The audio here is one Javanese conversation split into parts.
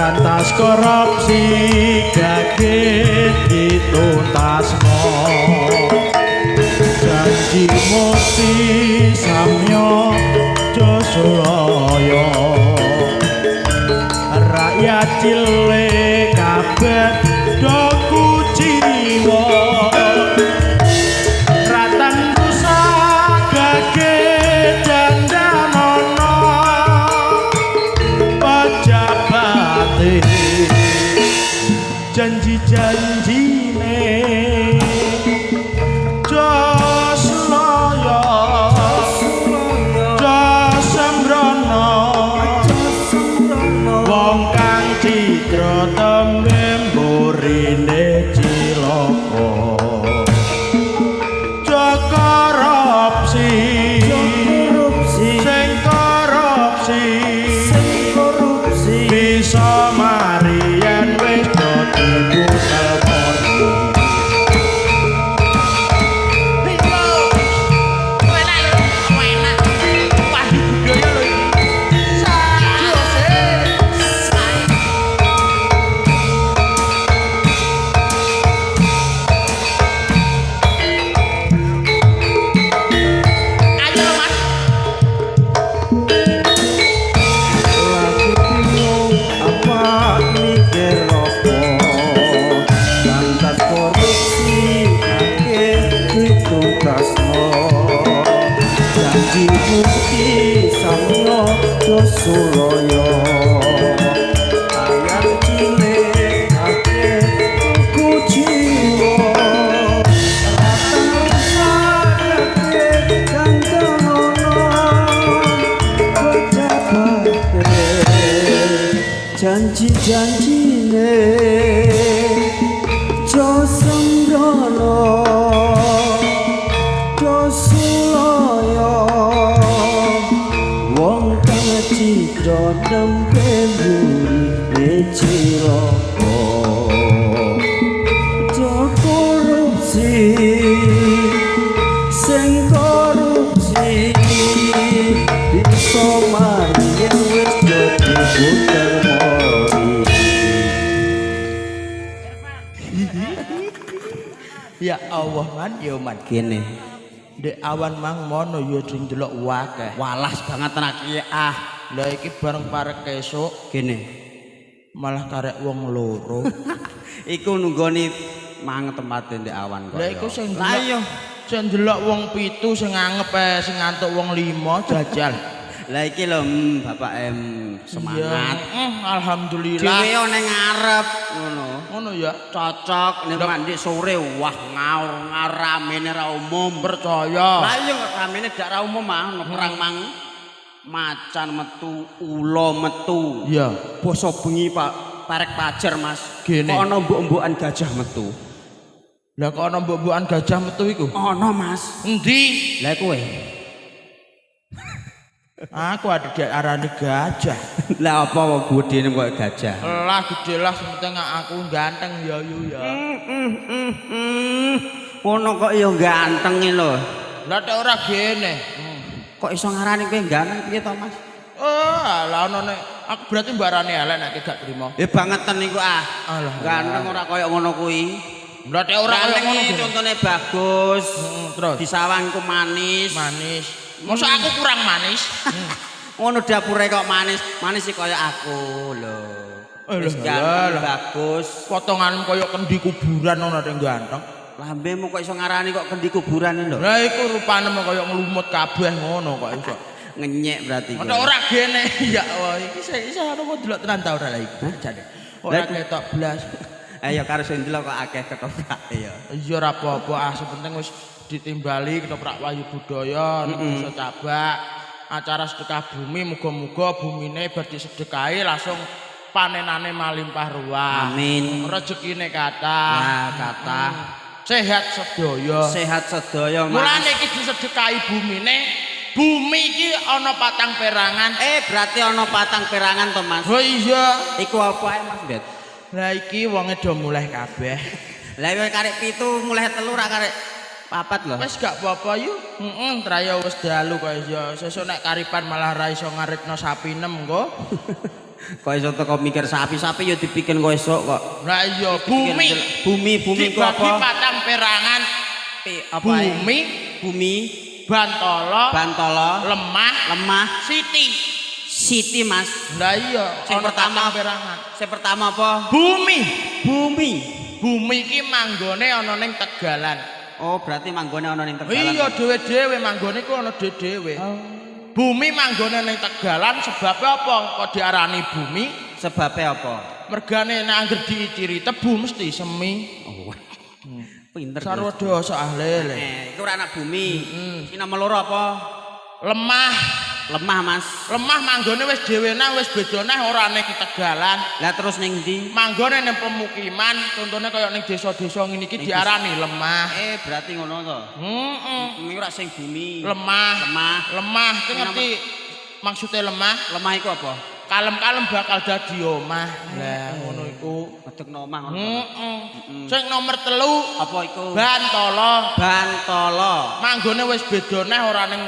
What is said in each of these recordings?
Berantas korupsi gage dituntasno. Janji mukti samya Josulaya. Rakyat cilik kabeh do kuciwa. Ratan rusak gage dandanono. Pejabate janji-janjine Jos Loyo, Jos Sembrono, wong kang citra tembe mburine cilaka. Jo korupsi, sing korupsi, bisa mari yen wis dadi butel mori. Enak lho, enak. Wahyu budaya lho iki. Sajose. Sae. Ayo lho, Mas. Lagi bingung apa mikir apa, lantas korupsi akeh dituntasno. Janji bukti samya Josulaya, ayat cilik akeh kuciwa. Ratan rusak akeh dandanono, pejabate janji-janjine Jo Sembrono, Jo Sulaya, wong kang citra tempe mburine cilaka. Jo korupsi, sing korupsi, bisa mari yen wis dadi butel mori. Ya Allah man, ya man. Kene Ndek awan mang mono ya sing ndelok wakeh. Walas banget tenan iki ah. Lah iki bareng parek esuk Kene malah karek wong loro. Iku nunggoni mang tempate ndek awan kok. Lah iku sing Lah iya. ndelok sing ndelok wong 7 sing angep ae sing ngantuk wong 5 jajal. Lah iki lho Bapak semangat. Iya, alhamdulillah. Dhewe yo ning ngarep ngono. Ngono ya. Cocok nek mandi sore wah ngaur-ngaur ramene ra umum. Percaya. Lah iya ramene dak ra umum ah ono perang mang. Macan metu, ula metu. Iya. Basa bengi Pak, parek pajer Mas. Gene. Kok ana mbok-mbokan gajah metu. Lah kok ana mbok-mbokan gajah metu iku? Ana Mas. Endi? Lah kowe. Aku ada diarani gajah. Lah apa wong gedene kok gajah? Lah gede lah sing penting aku ganteng ya yu ya. Ngono kok ya ganteng e lho. Lah tek ora gene. Kok iso ngarani kowe ganteng piye to Mas? Oh, lah ono nek aku berarti mbak arani elek nek gak trimo. Bangeten niku ah. Alah. Ganteng ora kaya ngono kuwi. Lah tek ora kaya Ganteng ngono. iki contone bagus. Terus Disawang ku manis. manis. Mosok aku kurang manis? Ngono dapure kok manis. Manis sih kaya aku lho. Wis ganteng bagus. Potonganmu kaya kendi kuburan ngono nek ganteng. Lambemu kok iso ngarani kok kendi kuburan lho. Lah iku rupane kaya nglumut kabeh ngono kok iso. Ngenyek berarti. Ora ora gene ya Allah iki iso ana kok delok tenan ta ora lah iki. Jane. Ora ketok blas. Ayo karo sing delok kok akeh ketoprak ya. Iya ora apa-apa ah sing penting wis ditimbali ketoprak Wahyu Budaya ning Desa Cabak. Acara sedekah bumi muga-muga bumine bar disedekahi langsung panenane malimpah ruah. Amin. Rezekine kathah. Lah kathah. Sehat sedaya. Sehat sedaya Mas. Mulane iki disedekahi bumine. Bumi iki ana patang perangan. Berarti ana patang perangan to Mas? Oh iya. Iku apa ae Mas Bet? Lah iki wonge do mulih kabeh. Lah kowe karek 7 mulih 3 ra karek 4 lho. Wis gak apa-apa yu. Heeh, traya wis dalu kok ya. Sesuk nek karipan malah ra iso ngaritno sapi 6 engko. Kok iso teko mikir sapi, sapi ya dibikin kok esuk kok. Lah iya, bumi. Bumi, bumi ku Dibagi apa? patang perangan. Apa ae? Bumi, Bumi, Bantala, Bantala, Lemah, Lemah, Siti. Siti, Mas. Lah iya, Sing ana pertama patang perangan. Sing pertama apa? Bumi. Bumi. Bumi iki manggone ana ning Tegalan. Oh, berarti manggone ana ning Tegalan. Iya, dhewe-dhewe manggone ku ana dhewe-dhewe. Oh. Bumi manggone ning Tegalan sebabe apa kok diarani bumi? Sebabe apa? Mergane nek angger diiciri tebu mesti semi. Oh. Pinter. Sarwa dosa ahlele. Iku ora anak bumi. Sing nomor loro apa? Lemah. Lemah, Mas. Lemah manggone wis dhewe nang wis beda neh ora ning Tegalan. Lah terus ning ndi? Manggone ning pemukiman, contone kaya ning desa-desa ngene iki diarani lemah. Berarti ngono to. Heeh. Iki ora sing bumi. Lemah. Lemah. Lemah, ki ngerti maksude lemah? Lemah iku apa? Kalem-kalem bakal dadi omah. Lah ngono iku. Ngedekno omah ngono. Heeh. Sing nomor 3 Apa iku? Bantala. Bantala. Manggone wis beda neh ora ning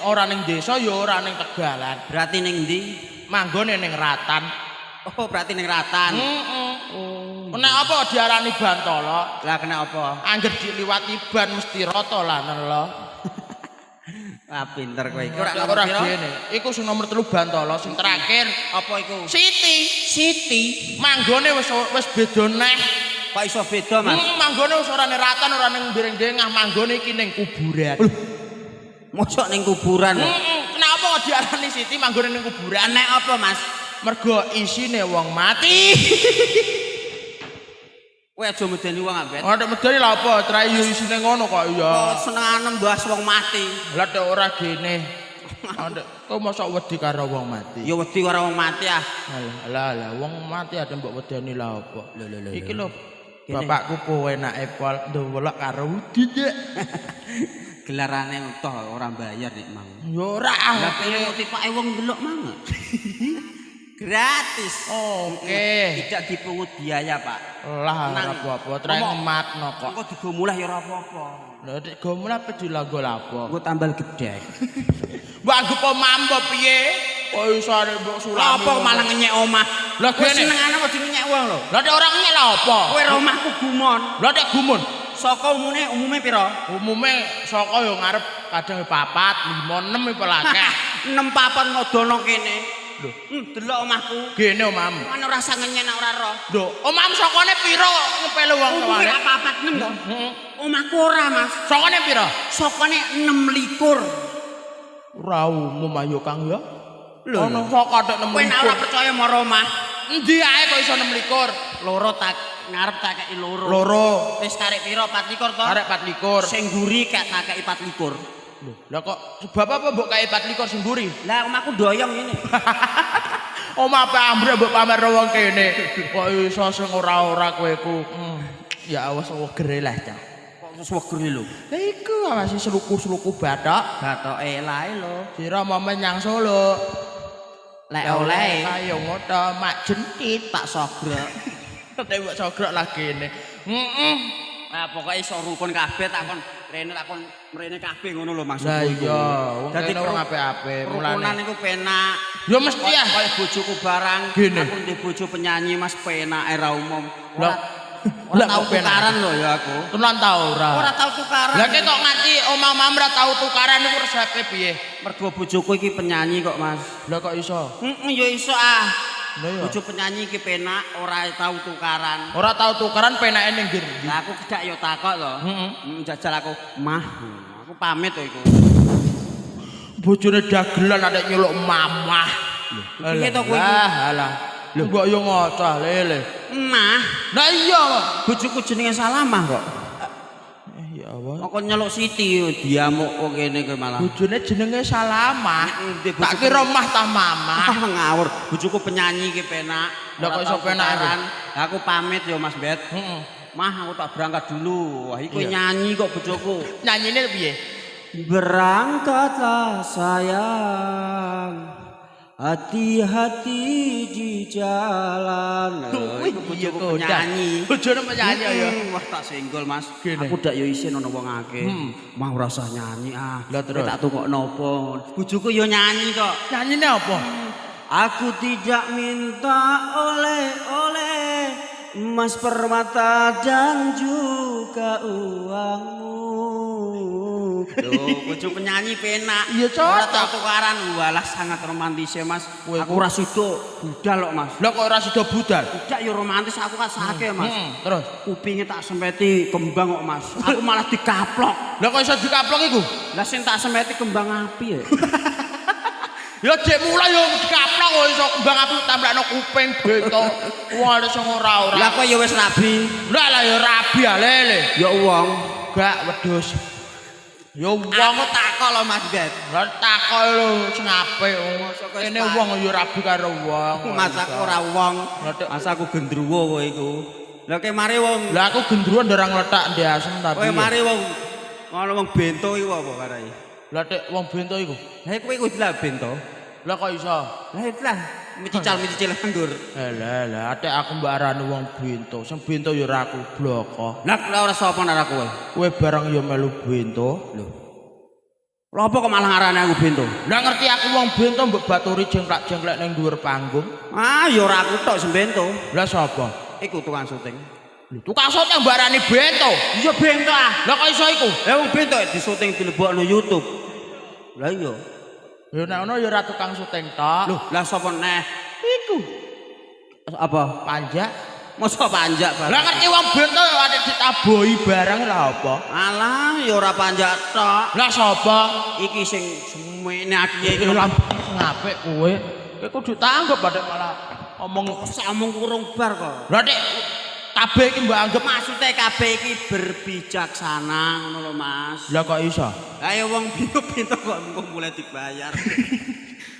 ora ning desa ya ora ning Tegalan. Berarti ning ndi? Manggone ning Ratan. Oh, berarti ning Ratan. Heeh. Nek apa diarani Bantala? Lah kena apa? Angger diliwati ban mesti rata lah nelo. Ah, pinter kowe iki. Ora Ora gene. Iku sing nomor 3 Bantala, sing terakhir apa iku? Siti. Siti. Manggone wis beda neh. Kok iso beda, Mas? Manggone wis ora ning Ratan, ora ning Bireng-dengah, manggone iki ning kuburan. Mosok ning kuburan. Kenapa kok diarani Siti manggone ning kuburan? Nek apa, Mas? Mergo isine wong mati. Kowe aja medeni wong ambet. Ora medeni lha apa? Trai yo isine ngono kok iya. Kok senengane mbahas wong mati. Lah nek ora gene. Ndek kok mosok wedi karo wong mati. Ya wedi karo wong mati ah. Alah alah wong mati ada mbok wedeni lha apa? Lho lho. Iki lho bapakku penake pol ndelok karo wedi dek. Gelarane utuh ora bayar nek mang. Ya ora ah. Lah pilih tipake wong ndelok mang. Gratis. Oke. Tidak dipungut biaya, Pak. Lah ora apa-apa, trae ngematno kok. Engko digo mulih ya ora apa-apa. Lha nek go mulih apa dilanggo lapo? Engko tambal gedhek. Mbok anggep omah mbok piye? Kok iso arek mbok sulami. Apa malah ngenyek omah? Lah kowe gene. senengane kok dingenyek wong lho. Lah nek ora ngenyek lha apa? Kowe ro omahku gumon. Lah nek gumun. Saka umume pira? Umume saka yo ngarep kadang 4, 5, 6 iku akeh. 6 papan ngodono kene. Lho, delok omahku. Gene omahmu. Ana rasa ngenyek nek ora roh. Lho, omahmu sakane pira ngepele wong Umume tuane? 4, 6 to. Heeh. Omahku ora, Mas. Sakane pira? Sakane 6 likur. Ora umum ayo Kang ya. Lho, Ono saka tek 6 Kowe nek ora percaya mara omah, Endi ae kok iso 6 likur? Loro tak ngarep tak kei loro. Loro. Wis karek pira? 4 likur to? Karek 4 likur. Sing mburi gak tak kei 4 likur. Lho, lah kok sebab apa mbok kei 4 likur sing mburi? Lah omahku doyong ngene. Omah apa ambrek mbok pamer wong kene. Kok iso sing ora-ora kowe ku. Ya awas wegere lah, Cak. Kok terus wegere lho. Lah iku awasi seluku-seluku bathok. Bathoke lae lho. Sira mau menyang Solo. Lek oleh ayo ngoto mak jentit tak sogrok. Nek mbok sogrok lagi ne. Heeh. Nah, pokoke iso rukun kabeh takon rene takon mrene kabeh ngono lho maksudku. Lah iya, wong Dadi kene wong apik-apik Rukunan mulane. iku penak. Ya mesti ah. Kaya bojoku barang, Gini. aku ndek bojo penyanyi Mas penake ra umum. Lah Ora tau tukaran lho ya aku. Tenan ta ora? Ora tau tukaran. Lah kok nganti omah-omah ora tau tukaran iku resepe piye? Mergo bojoku iki penyanyi kok, Mas. Lah kok iso? Heeh, ya iso ah. Lah ya. Bojo penyanyi iki penak, ora tau tukaran. Ora tau tukaran penake ning ngger. Lah aku kedak ya takok to. Heeh. Jajal aku, "Mah, aku pamit to iku." Bojone dagelan adek nyeluk mamah. Piye to kowe iku? Lah alah. Lho mbok yo ngocah lele. Mah, Lah iya. bojoku jenenge Salamah kok. Ya Allah. Kok nyeluk Siti diamuk kok kene kowe malah. Bojone jenenge Salamah. Ndek Tak kira mah ta mamah. Ngawur. Bojoku penyanyi iki penak. Lah kok Ora iso tau penak iku? tukaran. Lah aku pamit yo Mas Bet. Heeh. Mah aku tak berangkat dulu. Wah iku Iya. nyanyi kok bojoku. Nyanyine piye? Berangkatlah sayang. Hati-hati di jalan. Lho, iku bojoku penyanyi. Bojone penyanyi ya. Wah tak senggol Mas. Gini. Aku dak yo isin ana wong akeh. Mah ora usah nyanyi ah. Lah terus? Tak tukokno apa. Bojoku yo nyanyi kok. Nyanyine apa? Aku tidak minta oleh-oleh, emas permata dan juga uangmu. Loh, bojo penyanyi penak. Iya, cocok. Ora tau tukaran. Walah, sangat romantis ya, Mas. Kowe Aku ora sida budal kok, Mas. Lah kok ora sida budal? Tidak ya romantis, aku kan sakit, Mas. Terus. Kupinge tak sempeti kembang kok, Mas. Aku malah dikaplok. Lah kok iso dikaplok iku? Lah sing tak sempeti kembang api ya. Ya jek mulai yo dikaplok kok iso kembang api tamplakno kuping bento. Wong ale sing ora-ora. Lah kok ya wis rabi. Lah lah ya rabi alele. Ya wong. Gak wedhus. Ya wong Aku takok lho, Mas Bet. Lah takok lho sing apik. Kene wong ya rabi karo wong. Mas aku ora wong. Lah, Mas aku gendruwo kowe iku. Lah ke mari wong. Lah aku gendruwo ndang ngletak ndek asem tapi. Kowe mari wong ngono wong bento iku apa karai? Lah tek wong bento iku. Lah kowe iku lah bento. Lah kok iso? Lah lah micical-micicil anggur. Eh lah lah tek aku mbok arani wong bento. Sing bento ya ora aku bloko. Lah ora sapa nek kowe. Kowe barang ya melu bento. Lho. Lha apa kok malah ngarani aku bento? Lah ngerti aku wong bento mbok baturi jengklak-jengklek ning dhuwur panggung. Ah ya ora aku tok sing bento. Lah sapa? Iku tukang syuting. Lho tukang syuting mbok arani bento. Iya bento ah. Lah kok iso iku? Lah wong bento di syuting dilebokno YouTube. Lah iya. Ya nek ngono ya ora tukang syuting tok. Lho, lah sapa neh? Iku Apa? panjak. Mosok panjak barang. Lah ngerti wong bento ya ate ditabohi barang lah apa? Alah ya ora panjak tok. Lah sapa? Iki sing semene akiye iki Iki lah ngapik kowe. Kowe kudu tanggep padha malah omong. Sak omong kurung bar kok. Lah nek kabeh iki mbok anggep Maksude kabeh iki berbijaksana ngono lho, Mas. Lah kok iso? Lah ya wong pintu-pintu kok engko mulai dibayar.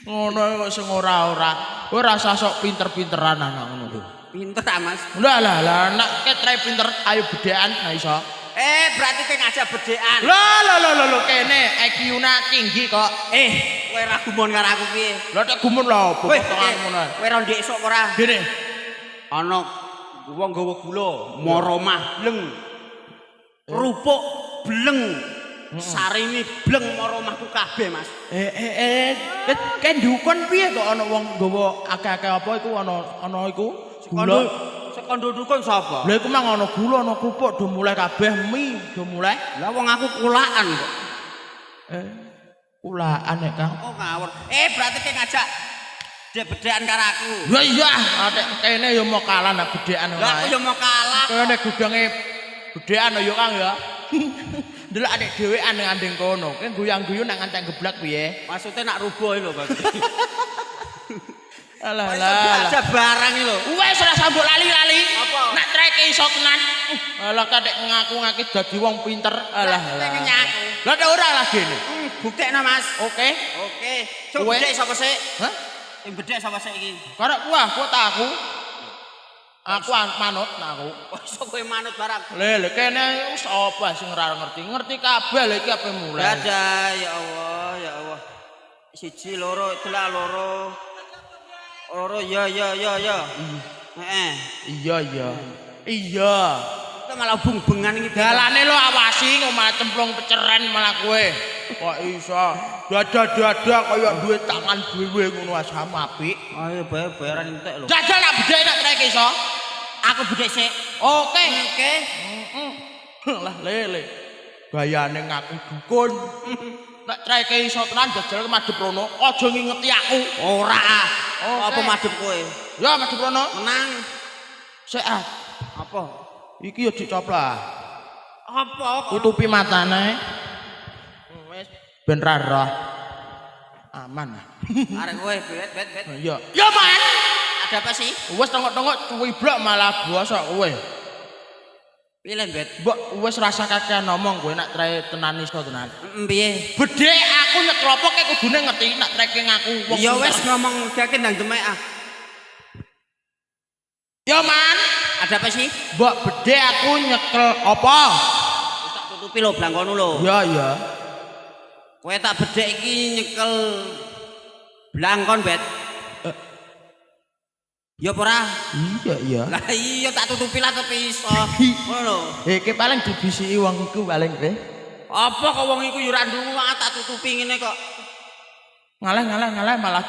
Ngono kok sing ora-ora. Kowe ora usah sok pinter-pinteran anak ngono lho. Pinter ta, Mas? Lah lah lah nek ketre pinter ayo bedhekan nah iso. Eh, berarti kowe ngajak bedhekan. Lah lah lah lah lho kene IQ-na tinggi kok. Eh, kowe ora gumun karo aku piye? Lah tek gumun lho apa Weh, potongan ngono. kowe ora ndek esuk ora? Gini. Ana wong nggawa gula, mara omah bleng. Kerupuk bleng. Sarimi bleng mara omahku kabeh, Mas. Eh, eh dukun piye kok ana wong nggawa akeh-akeh apa iku ana ana iku gula. Sekondo dukun sapa? Lah iku mang ana gula ana kerupuk do mulai kabeh mie do mulai. Lah wong aku kulaan kok. Eh, kulaan nek Kang. Oh ngawur. Eh berarti kowe ngajak bedhekan karo aku. Lah iya, atek kene ya mau kalah nek bedhekan Lah aku ya mau kalah. Kene gudange bedhekan ya Kang ya. Ndelok adik dhewean ning anding kono. Kowe guyang-guyu nek ngantek geblak piye? Maksudnya nak rubuh lho, Bang. Alah Kok iso lah. diajak barang iki lho. Wes ora sambok lali-lali. Apa? Nek treke iso tenan. Alah kadek ngaku-ngaku dadi wong pinter. Alah alah. Ngenyak aku. Lah nek ora lah gene. Buktekno, Mas. Oke. Oke. Coba Kowe- bedhek sapa sik? Hah? Sing bedhek sapa sik iki? Karep kuah, ku tak aku. Aku manut nak aku. Kok iso kowe manut barang? Le, le kene wis apa sing ora ngerti. Ngerti kabeh lho iki ape mulai. Dadah, ya Allah, ya Allah. Siji, loro, delak loro. Loro, ya ya ya ya. Heeh. Iya, iya. Iya. Kok malah bung-bengan iki. Dalane lo awasi malah cemplung peceren malah kowe. Kok iso dada-dada kaya duwe tangan dhewe ngono asam apik. Ayo bayar bayaran entek lho. Jajal nak bedhek nak trek iso. Aku bedhek sik. Oke. Oke. Lah lele. Gayane ngaku dukun. Nek treke iso tenan jajal madhep rono, aja ngingeti aku. Ora ah. Oke. Apa madhep kowe? Ya madhep rono. Menang. Sik ah. Apa? Iki ya dicoplak. Apa kok? Tutupi matane. Wis ben ra roh. Aman. Arek kowe bet bet bet. Iya. Ya man. Ada apa sih? Wis tengok-tengok cuwiblok malah bosok kowe. Pilih bet. Mbok wis rasa kakean ngomong kowe nek trae tenan iso tenan. Piye? Bedhek aku nyeklopoke kudune ngerti nek treke ngaku wong. Ya pinter. wis ngomong gake ndang demek ah. Ya man. Ada apa sih? Mbok bedhek aku nyekel apa? Wis tak tutupi lho blangkonu lho. Ya ya. Kowe tak bedhek iki nyekel blangkon bet. Ya apa ora? Iya iya. Lah iya tak tutupi lah tapi iso. Ngono lho. Iki paling dibisiki wong iku paling kowe. Apa kok wong iku yo ora ndungu tak tutupi ngene kok. Ngalah ngalah ngalah malah